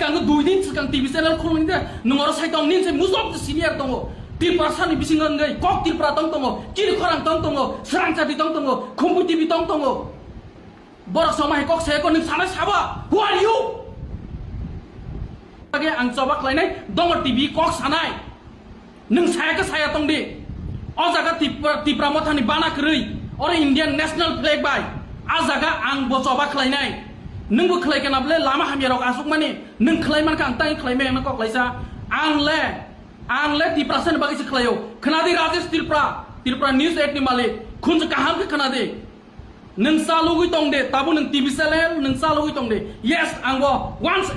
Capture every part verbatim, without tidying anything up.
Ang dui din swkang T V channel khulungni de, nwng oro sai tong, nini se mujok senior tongo. Tiprasa ni bisingo wngwi kok Tripura tong tongo, Chini Khorang tong tongo, Srang Chati tong tongo, Khumpui T V tong tongo. Borok songma hai kok saya ko, nwng sanai sabo, who are you? Age ang choba khlainai, Dongor T V kok sanai. Nwng saya khe saya tong di. O jaga Tipra, Tipra Mothani bana kwrwi, oro Indian National Flag bai. A jaga ang bo choba khlainai. Nwng bo khlai kana bole lama hamya rok asukmani. Nwng khlai mankha ang tang khlai maya kok laisa. Ang le, ang le Tiprasa ni bagwi se khlaio. Khna di Rajesh Tripura, Tripura News Eight ni malik. Khunju kaham khe khna di. Nwng chalugwi tong de, tabuk nwng T V channel nwng chalugwi tong de. Yes, ang bo once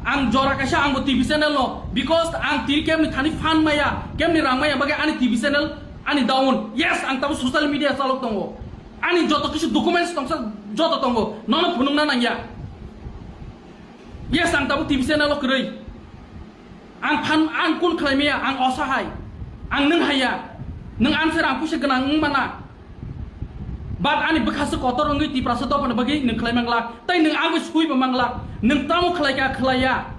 ang jora kaisa ang bo T V channel no, because ang tini kemni thani fan maya, kemni rang maya bagwi ani T V channel ani down. Yes, ang tabuk social media chalok tongo. Ani joto kisu documents tongsa joto tongo. Nono phunukna nangya. Yes, ang tabuk T V channel o kwrwi. Ang phan, ang kun khlai maya, ang osa hai. Ang nwng haiya. Nwng answer ang puisa gwnang wng mana. But ani bwkha se kotor wngwi Tiprasa dophani bagwi nwng khlai mangla. Tai nwng ang bai sui bo mangla. Nwng tamo khlai kha khlaiya.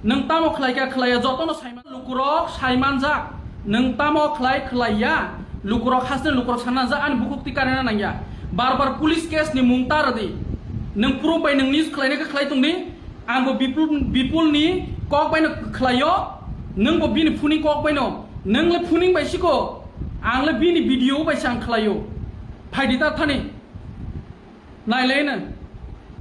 Nwng tamo khlai kha khlaiya. Jotono saiman lukurok saimanjak. Nwng tamo khlai khlaiya. Lukurok hasteni lukurok sananjak ani bukhuk twi karena nangya. Bar bar police case ni mung ta rwdi. Nwng proof bai nwng news khlainai khe khlai tongdi. Ang bo Bipul, Bipul ni kok bai no khlaio, nwng bo bini phuning kok bai no, nwng le phuning bai siko, ang le bini video bai se ang khlaio. Phaidi ta thani. Nailai no.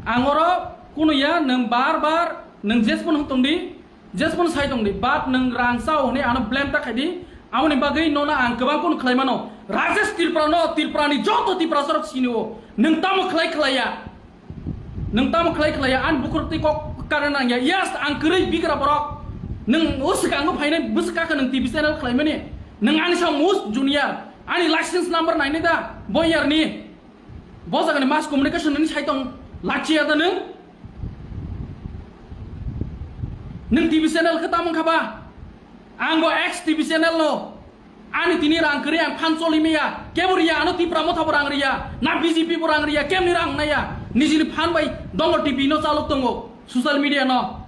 Ang oro kuno ya, nwng bar bar, nwng jesmon hwn tongdi, jesmon sai tongdi, but nwng rang sao hwnwi ano blame ta khaidi, amoni bagwi nono ang kwbang kuno khlai mano. Rajesh Tripura no, Tripura ni joto Tiprasa rok sini o, nwng tamo khlai khlaiya. Nwng tamo khlai khlaiya, ani bukhuk twi kok karna nangya. Yes, ang kwrwi bigra borok. Nwng o swkango phainai bwswk kha nwng T V channel khlaimani. Nwng ani sam us junior. Ani license number nainai da, boyar ni. Bo jagani mass communication ni sai tong lachiya da nwng. Nwng T V channel khe tamo wngkha ba? Ang bo ex T V channel no. Ani tini rang kwrwi ang phan choli maya. Kebo riya, ano Tipra Motha bo rang riya. Na B J P bo rang riya. Kemni rang naya? Nijini phan bai Dongor T V no chalok tongo. Social media no.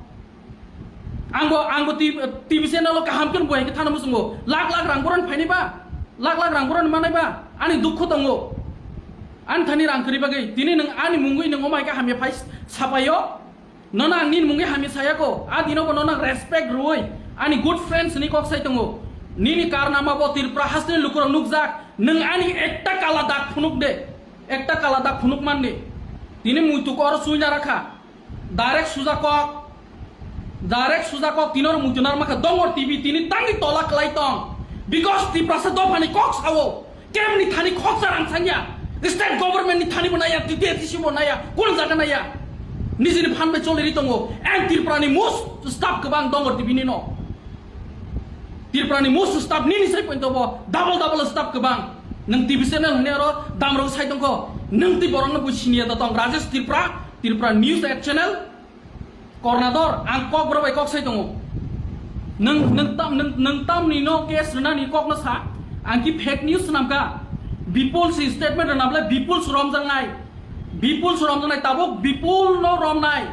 Ang bo, ang bo T V, T V channel o kaham khe bo hai khe thana muchungo. Lakh lakh rang boron phainai ba? Lakh lakh rang boron manai ba? Ani dukhu tongo. Ani thani rang kwrwi bagwi. Tini nwng ani mungwi nwng omai khe hamya phai sapaio. Nono ang nini mungwi hamya saya ko, a dino bo nono ang respect rwui ani good friends ni kok sai tongo. Nini karnama bo Tripura hasteni lukurok nukjak, nwng ani ekta kala dak phunuk de, ekta kala dak phunuk man de. Tini muitu ko oro suina rakha, direct suja kok, direct suja kok tini oro muitu narwkha Dongor T V tini tangwi tola kwlai tong, because Tiprasa dophani kok sao. Kemni thani khoksa rang sanya. State government ni thani bo naya, T T S C bo naya, kun jaga naya. Nijini phan bai choli ri tongo. Ang Tripura ni most staff kwbang Dongor T V ni no. Tripura ni most staff nini sai point bo double double staff kwbang. Nwng T V channel hwnwi aro damrok sai tongkho. Nwng twi borok no bo siniya da tong. Rajesh Tripura, Tripura News Eight channel. Kornador, ang kok borok bai kok sai tongo. Nwng, nwng tam, nwng, nwng tamni no case rwnani kok no sa, ang ki fake news swnam ka? Bipul si statement rwna bwle Bipul si romjaknai. Bipul si romjaknai, tabuk Bipul no romnai.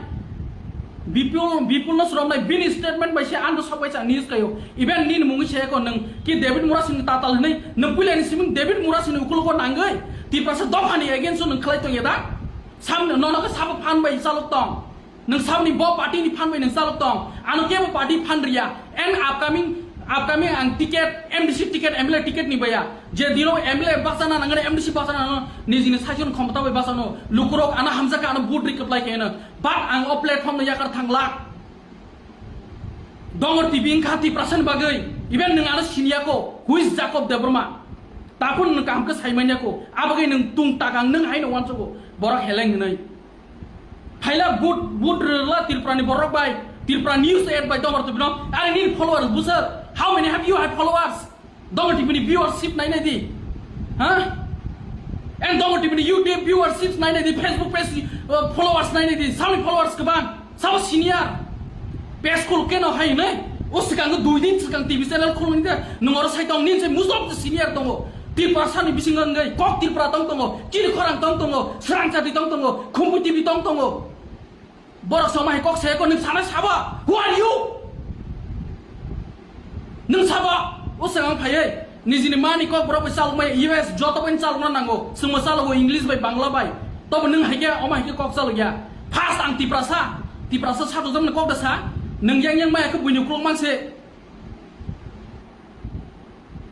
Bipul, Bipul no si romnai, bini statement bai se ang sok bai sa news kayo. Even nini mungwi se ko nwng ki David Murasi ni tatal hwnwi, nwng puila ni siming David Murasi ni ukul ko nangwi, Tiprasa dophani against o nwng khlai tongya da? Sam nono ke sabo phan bai chalok tong. Nwng saboni bo party ni phan bai nwng chalok tong. Ano kebo party phan riya. And upcoming, upcoming ang ticket, M D C ticket, M L A ticket ni baya. Je dino M L A bachana nangani, M D C bachana nangani, nijini saichon khomota bai bachano. Lukurok ano hamjaka ano vote ri kwplai khe no. But ang o platform no yakar thanglak. Dongor T V wngkha Tiprasa ni bagwi. Even nwng ano siniya ko. Who is Jacob Debbarma? Takun nwng kaham khe saimanya ko. Abagwi nwng tung takang nwng haino wansugo. Borok heleng hwnwi. Phaila vote, vote rwla Tripura ni borok bai, Tripura News Eight bai Dongor T V no, are nini followers bwswk? How many have you have followers? Dongor T V ni viewership nainai di. Ha? And Dongor T V ni YouTube viewership nainai di, Facebook page, uh, followers nainai di. Saboni followers kwbang, sabo senior. Page khul keno hai hwnwi, o swkango dui din swkang T V channel khulmani de, nwng oro sai tong, nini se mujok senior tongo. Tiprasa ni bisingo wngwi kok Tripura tong tongo, Chini Khorang tong tongo, Srang Chati tong tongo, Khumpui T V tong tongo. Borok sama hai kok saya ko nwng sana sabo. Who are you? Nwng sabo. O sengam phaiye. Nijini mani kok borok bai chalok mai U S joto bai chalok na nango. Sengma chalok English bai Bangla bai. Tobo nwng hai ke oma hai ke kok chalok ya. First ang Tiprasa. Tiprasa sado jam kok da sa. Nwng yang yang mai ke buini ukulok man se.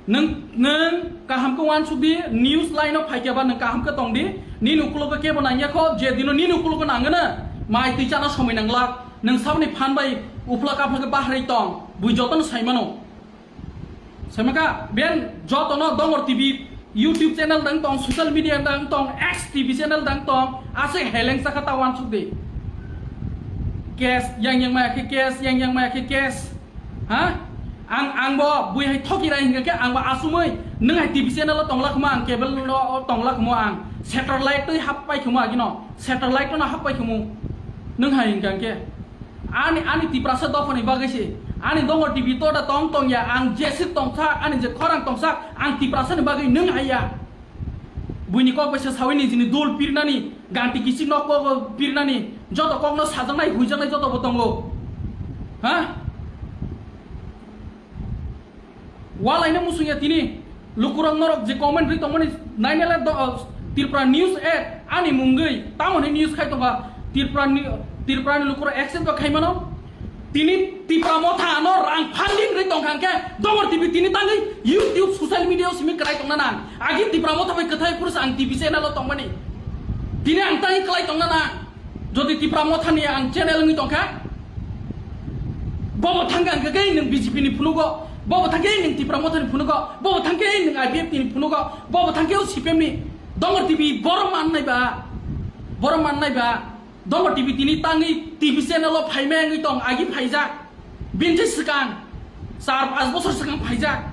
Nwng, nwng kaham khe uansuk di, news line o phai khe ba nwng kaham khe tong di, nini ukulogo kebo nang ya kho, je dino nini ukulogo nang gana, mai twi chana somoi nang glak, nwng saboni phan bai uphla kaphla khe bahrai tong, bui jotono sai mano. Sai maka, ben jotono Dongor T V YouTube channel dang tong, social media dang tong, X T V channel dang tong, aswk heleng sakha ta uansuk di. Case yang yang maya khe case, yang yang maya khe case. Ha? Ang, ang bo bui hai thoki rai hingka khe ang bo asumui nwng hai T V channel o tongla khmo ang cable o tongla khmo ang satellite twi hap pai khmo agino satellite no hap pai khmo nwng hai hingka khe ani, ani Tiprasa dophani bagwi se ani Dongor T V to da tong tong ya ang jesik tongsa ani je khorang tongsa ang Tiprasa ni bagwi nwng hai ya. Buini kok bai se sawi ni jini dul pirnani, ganti kisi nok kok pirnani, joto kok no sajaknai, huijaknai joto bo tongo. Ha? Walai no musung ya tini, lukurok norok je comment ri tongmani, nainele do, Tripura News app, ani mungwi, tamo ni news khai tonga, Tripura ni, Tripura ni lukurok accept ba khai mano, Tini Tipra Motha no rang funding ri tong kha khe Dongor T V tini tangwi YouTube social media o simi kwrai tongna nang. Agi Tipra Motha bai kwthai phuru ang T V channel o tongmani. Tini ang tangwi kwlai tongna nang. Jodi Tipra Motha ni ang channel wngwi tong kha, bobo thangkhe ang khe nwng B J P ni phunugo, bobo thangkhe nwng Tipra Motha ni phunugo, bobo thangkhe nwng I P F T ni phunugo, bobo thangkhe o C P M ni. Dongor T V borom man nai ba, borom man nai ba. Dongor T V tini tangwi T V channel o phaima wngwi tong, agi phaijak. Bini swkang, char panch bosor swkang phaijak.